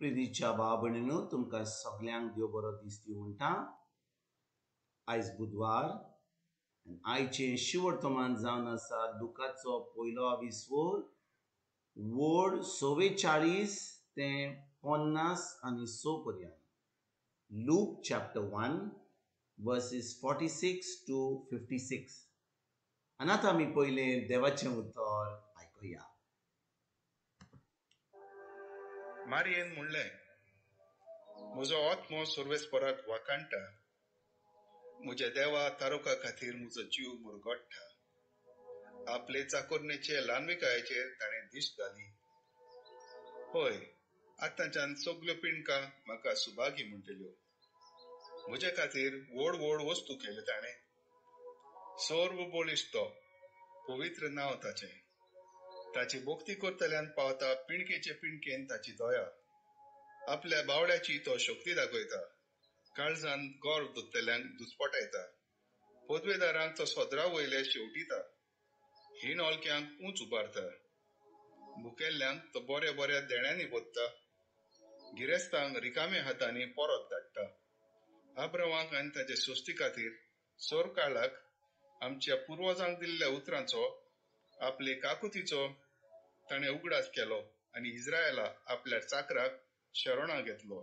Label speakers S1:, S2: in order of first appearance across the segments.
S1: प्रितीच्या भाव भयणीनो, तुमकां सगल्यांक देव बरो दीस दिवं म्हणटा. आयज बुधवार आनी आयचें शिवर्तमान जावन आसा लुकाचो पयलो आविस्वोर वड 44 ते 56 पर्यंत. Luke chapter 1 verses 46 to 56. आनी आतां आमी पयलें देवाचें उतर आयकुया.
S2: मारियेन म्हणलें, म्हजो आत्मो सर्वेस्पराक वाखाणटा, म्हज्या देवा तारुका खातीर म्हजो जीव मुरगट्टा. आपले चाकोरणेचे ल्हानविकायेचेर ताणें दिश्ट घाली. हय, आतांच्यान सगल्यो पिंडकां म्हाका सुभागी म्हणटल्यो. म्हजे खातीर व्हड व्हड वस्तू केल्यो ताणें. सर्व बळिश्ट तो, पवित्र नांव ताचें. ताची भक्ती करतल्यान पावता पिंडकेचे पिंडकेन ताची दया. आपल्या बावड्याची तो शक्ती दाखयता, काळजान गर्व दोतल्यांक दुस्पटायता. पदवेदारांक तो सदरा वयले शेवटिता, हीण हलक्यांक उंच उबारता. भुकेल्ल्यांक तो बऱ्या बऱ्या देण्यांनी बोधता, गिरेस्तांक रिकाम्या हातांनी परत धाडटा. आब्रावांक आनी ताचे सोस्ती खातीर सोरकाळाक आमच्या पुर्वजांक दिल्ल्या उतरांचो, आपले काकुतीचो ताणें उगडास केलो आनी इस्रायला आपल्या चाकराक शरणां घेतलो.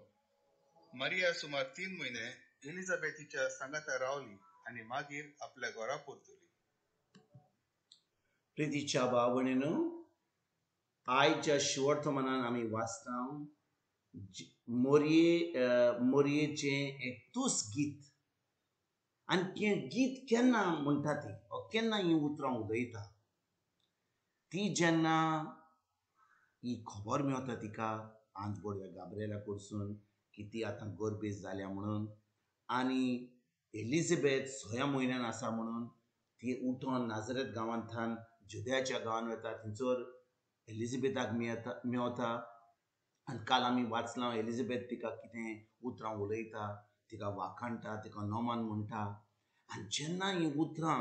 S2: मारिया सुमार 3 म्हयने एलिझाबेथीच्या सांगाता रावली आनी मागीर आपल्या घरा परतली.
S1: प्रितीच्या भाव भयणीनो, आयच्या शिवर्तमानान आमी वाचता मोरयेचें एक तुस गीत. आनी तें गीत केन्ना म्हणटा ती, केन्ना हीं उतरां उलयता ती, जेन्ना ही खबर मेवता तिका आंज बोडव्या गाब्रेला कडसून की ती आतां गर्भेस्त जाल्या म्हणून, आनी एलिझाबेथ 6 म्हयन्यान आसा म्हणून, ती उठोन नाजरेत गांवांतल्यान जुद्याच्या गांवांत वता. थंयसर एलिझाबेथाक मेवता. आनी काल आमी वाचलां एलिझाबेथ तिका कितें उतरां उलयता, तिका वाखाणटा, तिका नोमान म्हणटा. आनी जेन्ना हीं उतरां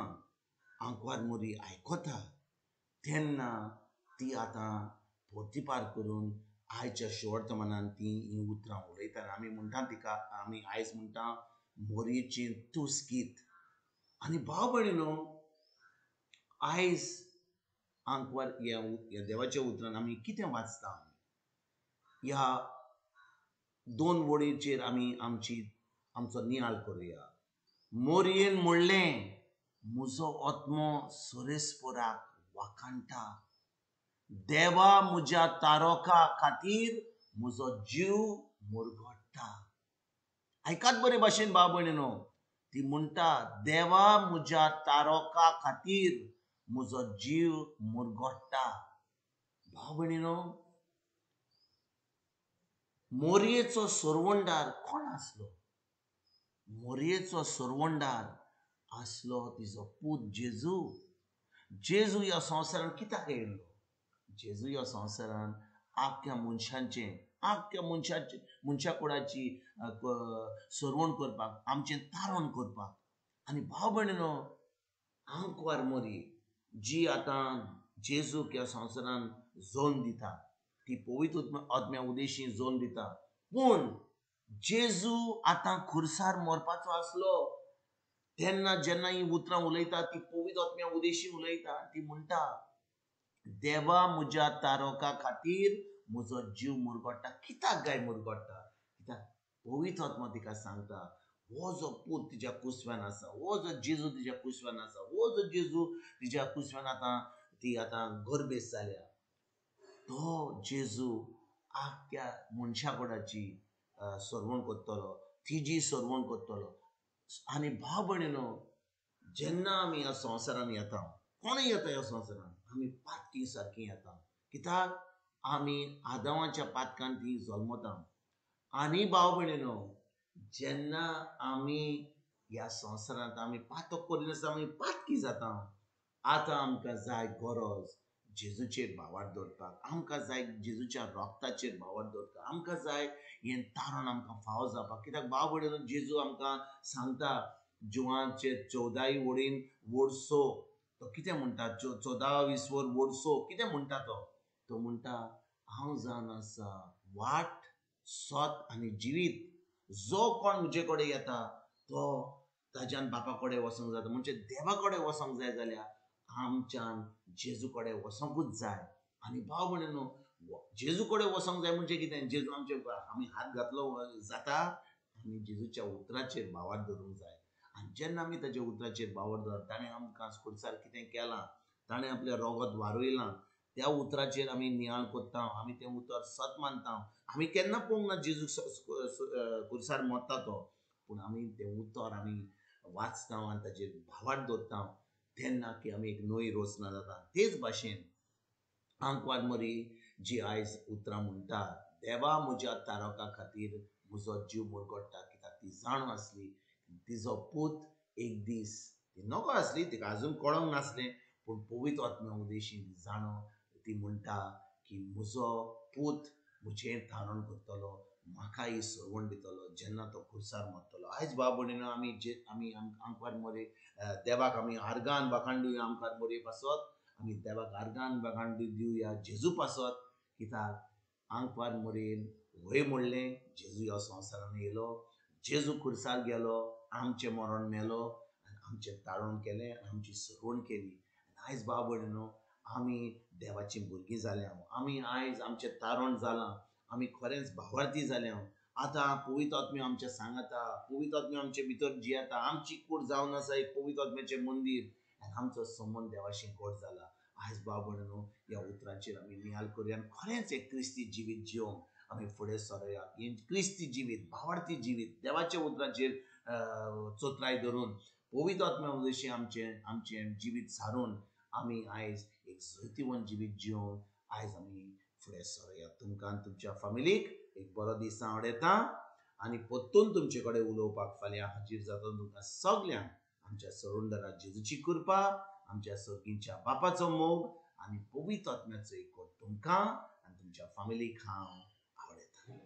S1: आंकवार मोरी आयकता तेन्ना ती आतां प्रतिपार करून आयच्या शिवर्तमानान ती हीं उतरां उलयता. आमी म्हणटा तिका, आमी आयज म्हणटा मोरयेचें तुस गीत. आनी भाव भयणीनो, आयज आंकवार ह्या देवाच्या उतरान आमी कितें वाचता? आमी ह्या 2 वळीचेर आमी आमचो नियाळ करुया. मोरयेन म्हणलें, म्हजो आत्मो सर्वेस्पराक वाखाणटा, देवा म्हज्या तारोका खातीर म्हजो जीव मुरगट्टा. आयकात बरे भाशेन भाव भयणीनो, ती म्हणटा देवा म्हज्या तारोका खातीर म्हजो जीव मुरगट्टा. भाव भयणीनो, मोरयेचो सरवणदार कोण आसलो? मोरयेचो सरवणदार आसलो तिजो पूत जेजू. जेजू ह्या संवसारान कित्याक येयल्लो? जेजू ह्या संवसारान आख्ख्या मनशाचें मनशा कुडाची सरवण करपाक, आमचें तारण करपाक. आनी भाव भयणीनो, आंकवार मोरी जी आतां जेजूक ह्या संवसारान जल्म दिता, ती पवित्र आत्म्या उदेशी जल्म दिता. पूण जेजू आतां खुर्सार मरपाचो आसलो. तेन्ना जेन्ना हीं उतरां उलयता ती पवित्र आत्म्या उदेशी उलयता. ती म्हणटा, देवा म्हज्या तारोका खातीर म्हजो जीव मुरगट्टा. कित्याक गाय मुरगट्टा? कित्याक पवित्र आत्मा तिका सांगता, हो जो पूत तिज्या कुसव्यान आसा, हो जो जेजू तिज्या कुसव्यान आसा, हो जो जेजू तिज्या कुसव्यान आतां ती आतां गर्भेस्त जाल्या, तो जेजू आख्ख्या मनशा कोडाची सरवण करतलो, तिजी सरवण करतलो. आनी भाव भयणीनो, जेन्ना आमी ह्या संवसारान येता, कोणूय येता ह्या संवसारान, आमी पातकी सारकी येता. कित्याक आमी आदावाच्या पातकान ती जल्मता. आनी भाव भयणीनो, जेन्ना आमी ह्या संवसारांत आमी पातक करिनासतना आमी पातकी जाता, आतां आमकां जाय गरज जेजूचेर भावार्थ दवरपाक, आमकां जाय जेजूच्या रोगताचेर भावार्थ दवरपाक, आमकां जाय हें तारण आमकां फावो जावपाक. कित्याक भाव भयणीनो, जेजू आमकां सांगता जुवांचे 14 वडीन वड 6, तो कितें म्हणटा? 14 वर वड 6 कितें म्हणटा तो? तो म्हणटा, हांव जावन आसा वाट, सत आनी जिवीत. जो कोण म्हजे कडेन येता तो ताज्यान बापा कडेन वचोंक जाता. म्हणजे देवा कडेन वचोंक जाय जाल्यार आमच्यान जेजू कडेन वचोंकूच जाय. आनी भाव भयणींनो, जेजू कडेन वचोंक जाय म्हणजे कितें? जेजू आमचे आमी हात घातलो जाता, आमी जेजूच्या उतराचेर भावार्थ धरूंक जाय. आनी जेन्ना आमी ताच्या उतराचेर भावार्थ धरता, ताणें आमकां खुर्सार कितें केलां, ताणें आपलें रोगत वारयलां, त्या उतराचेर आमी नियाळ करता, आमी तें उतर सत मानता. आमी केन्ना पळोवंक ना जेजू खुर्सार मरता तो, पूण आमी तें उतर आमी वाचता आनी ताचेर भावार्थ दवरता, तेन्ना की आमी एक नवी रचना जाता. तेच भाशेन आंकवार मरी जी आयज उतरां म्हणटा, देवा म्हज्या तारका खातीर म्हजो जीव मुरगडटा, कित्याक ती जाणू आसली तिजो पूत एक दीस, ती नको आसली, तिका आजून कळोंक नासलें, पूण पवित्र आत्म्या उदेशी ती जाणो, ती म्हणटा की म्हजो पूत म्हजें तारण करतलो, म्हाका ही सरवण दितलो जेन्ना तो खुर्सार मरतलो. आयज भाव भयणीनो, आमी जे आमी आंकवार मरे देवाक आमी आर्गान वाखाण दिवया. आंकवार मरे पासत आमी देवाक आर्गान वाखाण दिवया जेजू पासत, कित्याक आंकवार मरेन वय म्हणलें जेजू ह्या संवसारान येयलो, जेजू खुर्सार गेलो, आमचें मरण मेलो आनी आमचें तारण केलें आनी आमची सरवण केली. आनी आयज भाव भयणीनो, आमी देवाचीं भुरगीं जाल्या, आमी आयज आमचें तारण जालां, आमी खरेंच भावार्थी जाल्या. आतां पवित्र आत्म्यो आमच्या सांगाता, पवित्र आत्म्यो आमचे भितर जियेता, आमची कूड जावन आसा एक पवित्र आत्म्याचें मंदीर आनी आमचो संबंद देवाशी गोड जाला. आयज भाव भयणीनो, ह्या उतरांचेर आमी नियाळ करुया आनी खरेंच एक क्रिस्ती जिवीत जिवंक आमी फुडें सरुया. क्रिस्ती जिवीत, भावार्थी जिवीत, देवाच्या उतरांचेर चोत्राय धरून पवित्र आत्म्या उदेशी आमचें आमचें जिवीत सारून आमी आयज एक जैतिवंत जिवीत जिवन आयज आमी फुडें सरुया. तुमकां आनी तुमच्या फामिलीक एक बरो दीस हांव आवडयता आनी परतून तुमचे कडेन उलोवपाक फाल्यां हाजीर जाता. तुमकां सगल्यांक आमच्या सरुंदरा जेजूची कृपा, आमच्या सर्गीच्या बापाचो मोग आनी पवित्र आत्म्याचो एकवट तुमकां आनी तुमच्या फामिलीक हांव आवडयता.